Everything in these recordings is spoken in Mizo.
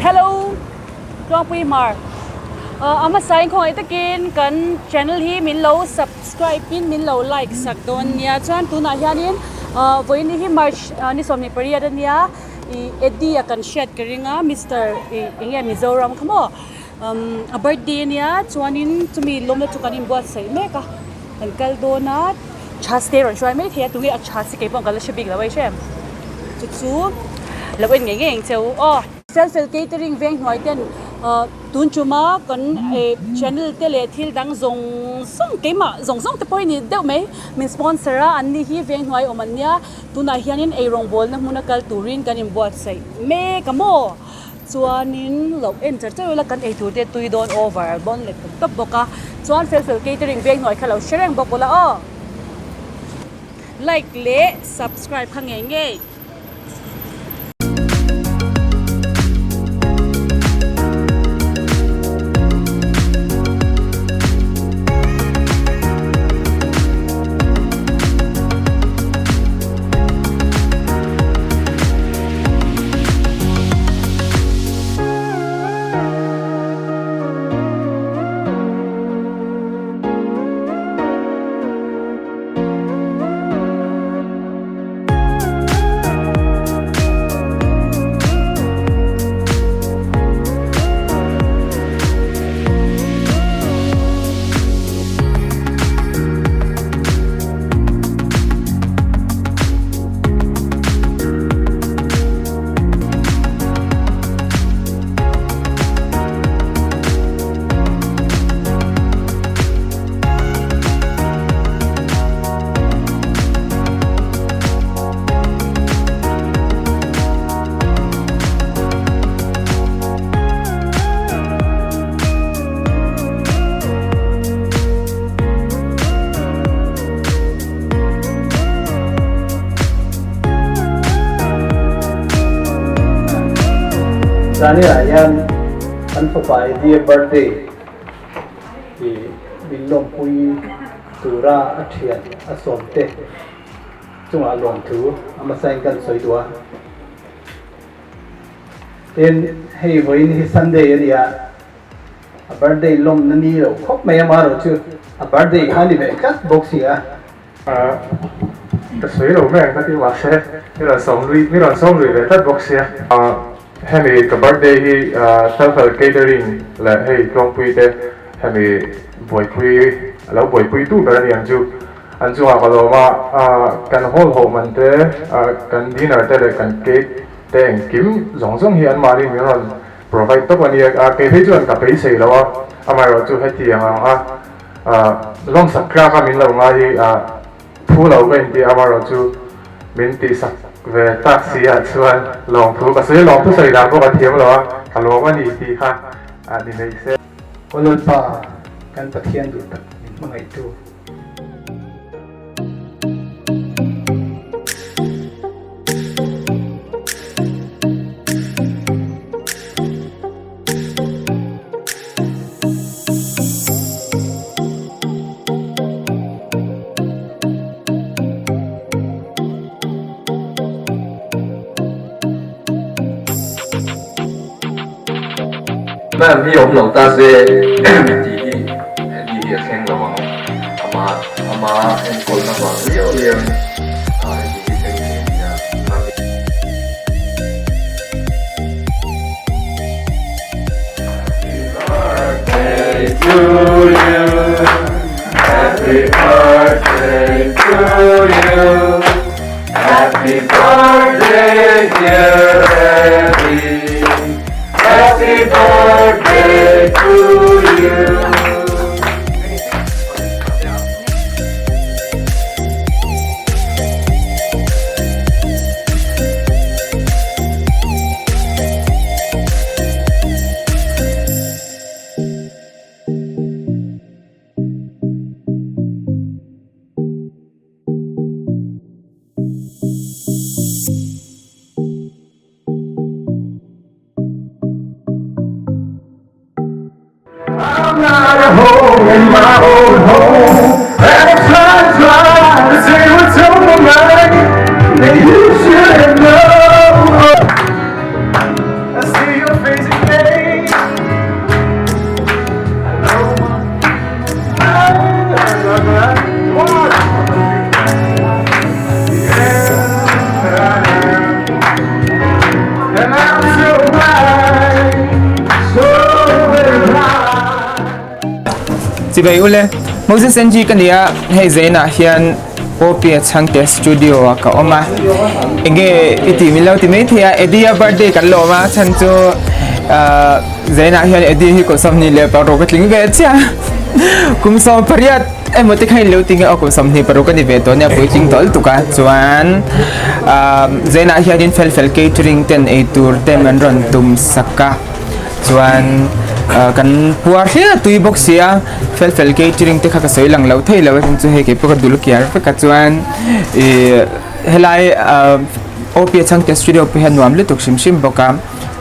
Hello Tluangpui Hmar A hmasa in khawngaih takin kan channel hi min lo subscribe in min lo like sak dawn nia chuan tunah hianin vawiin hi March ni 28 a nia ih Eddie a kan hriat ka ring a Mister ih eng nge Mizoram kha maw a birthday a nia chuanin chumi lawmna chu kan inbuatsaih mek a kan kal dawn a chhas te rawn hruai maithei a tunge a chhas hi keipawh ka la hre bik lo a i hre em chu chu lo en ngei ngei ang che u aw. Fel fel catering veng hnuai ten tun tuma kan channel te leh thil dang zawng zawng keimah zawng zawng te pawh hi ni deuh mai min sponsor a an ni hi veng hnuai awm an nia tunah hianin eirawng bawlna hmuna kal turin kan inbuatsaih mek a maw. Chuanin lo en char char ila kan eitur te tui dawn over bawn leh tawp tawp bawk a, chuan fel fel catering veng hnuai kha lo hre reng bawk ula aw. Like leh subscribe kha ngei ngei. Zaniah hian kan fapa Eddie birthday tih min lawmpui tura a thian a sawm te chungah lawmthu a hmasain kan sawi duh a. Tin, hei vawiin hi Sunday a ni a. A birthday lawmna ni lo khawp mai amaherawh chu a birthday kha ni ve tlat bawk si a. Ka sawi lo mai ang ka ti mahse mi rawn sawm lui mi rawn sawm lui ve tlat bawk sia. Hemi ka birthday hi Felfel catering leh hei Tluangpui te hemi buaipui a lo buaipui tu ber a ni ang chu. An chungah ka lawm a, kan hall hawh man te, kan dinner te leh kan cake te engkim zawng zawng hi anmahni min rawn Provide tawp a nia, kei phei chuan ka beisei lo a, amaherawh chu heti ang ang a lawmsak tlak a min lo ngai hi phu lo ka inti a, amaherawh chu min tihsak ve tak si ah chuan lawmthu ka sawi a, lawmthu sawi dan pawh ka thiam lo a, ka lawm a ni tih kha ni mai se. Aw Lalpa, kan Pathian duh tak min hmangaihtu. Ma'am hi awm lo ta se tih hi heti hi a thleng lo ang ama ama enkawlna vang riau riau in heti hi thleng thei a nia ma'am hi. Happy birthday to you Happy birthday to you Happy birthday dear Eddie Happy birthday to you. I'm not at home in my own home And I'm trying, trying to say what's on my mind And you should know I see your face Chibai ule, Moses NG ka nia, hei Zainah hian Opia Chhangte studio ah ka awm a, enge i tih min lo ti mai thei a, Eddie a birthday kan lawm a, chhan chu Zainah hian Eddie hi kum 26 a tling ve chiah, kum 18 emaw te kha in lo ti nge aw kum 26 a ni ve tawh nia puitling tawh lutuk a, chuan Zainah hianin fel fel catering ten eitur te an rawn tum sak a. Chuan kan puar hliah a tui bawk si a, fel fel catering te kha ka sawi lang lo thei lo a tin chu hei kei pawh ka dul kiar vek a chuan ih helai OP Chhangte studio pawh hian nuam lutuk hrim hrim bawk a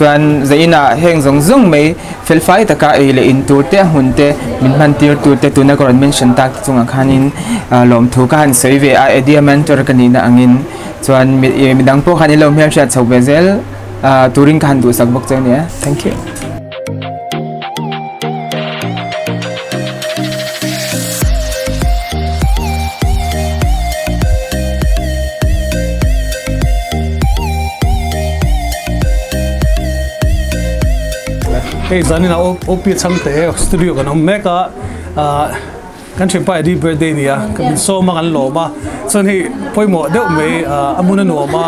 chuan zainah heng zawng zawng mai fel fai taka ei leh in tur te a hmun te min hman tir tur te tuna ka rawn mention tak te chungah khanin lawmthu ka han sawi ve a Eddie mentor ka nihna angin chuan midang pawh khan ilo hmelhriat chho ve zel. Turin ka han duhsak bawk che a nia. Thank you. Hei zanin ah OP Chhangte studio kan awm mek a. Kan thianpa Eddie birthday nia ka min sawm a kan lawm a chuan hei pawimawh deuh mai a hmun a nuam a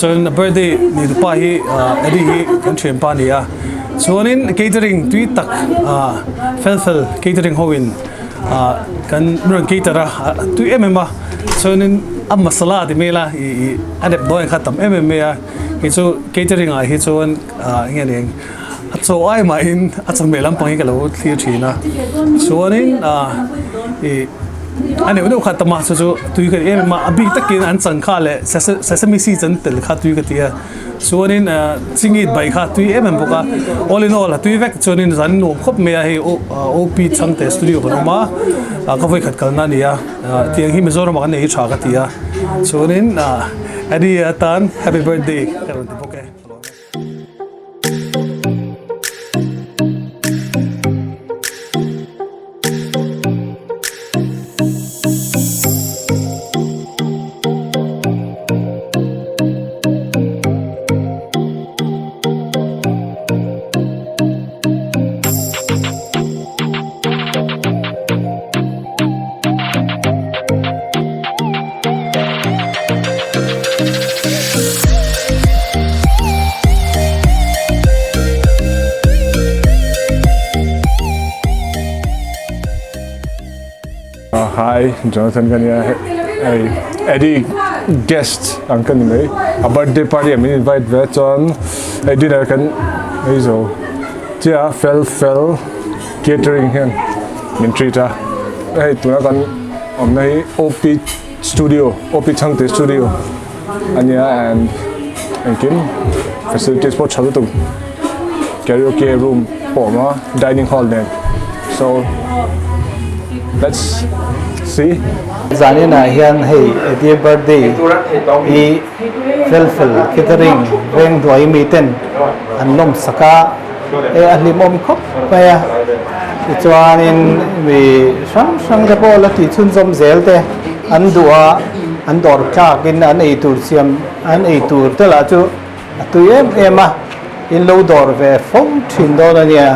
chuan a birthday ni tupa hi Eddie hi kan thianpa a ni a chuanin catering tui tak fel fel catering ho in kan rawn cater a tui em em a chuanin a masala ti mai ila ih a dep dawn kha tam em em mai a kei chu catering ah hi chuan eng nge ni ang. A chaw ai mahin a chawhmeh lampang hi ka lo thlir thin a chuanin ih a neuh neuh kha tam a chu chu tui ka ti em em a a bik takin an chang kha leh sesame seeds an tel kha tui ka ti a chuanin chingit bai kha tui em em bawk a all in all a tui vek chuanin zan nuam khawp mai a hei OP Chhangte studio kan awm a ka vawikhat kalna a ni a tiang hi Mizoram ah kan nei hi tha ka ti a chuanin Eddie atan happy birthday ka rawn ti bawk e. Hi, Jonathan ka nia hei Eddie guest ang ka ni mai a birthday party ah min invite ve chuan hei dinner kan ei zo chiah a fel fel catering hian min treat a hei tuna kan awmna hi OP studio OP Chhangte studio a nia and engkim facilities pawh tha lutuk karaoke room pawh a awm a dining hall nen so let's see. Zaninah hian hei Eddie birthday hi fel fel catering veng hnuai miten an lawmsak a. E a hlimawm khawp mai a, tichuanin mi hrang hrang te pawh la tih chhunzawm zel te an duh a, an dawr tlakin an ei tur siam an ei tur te lah chu a tui em em a, in lo dawr ve fo thin dawn a nia.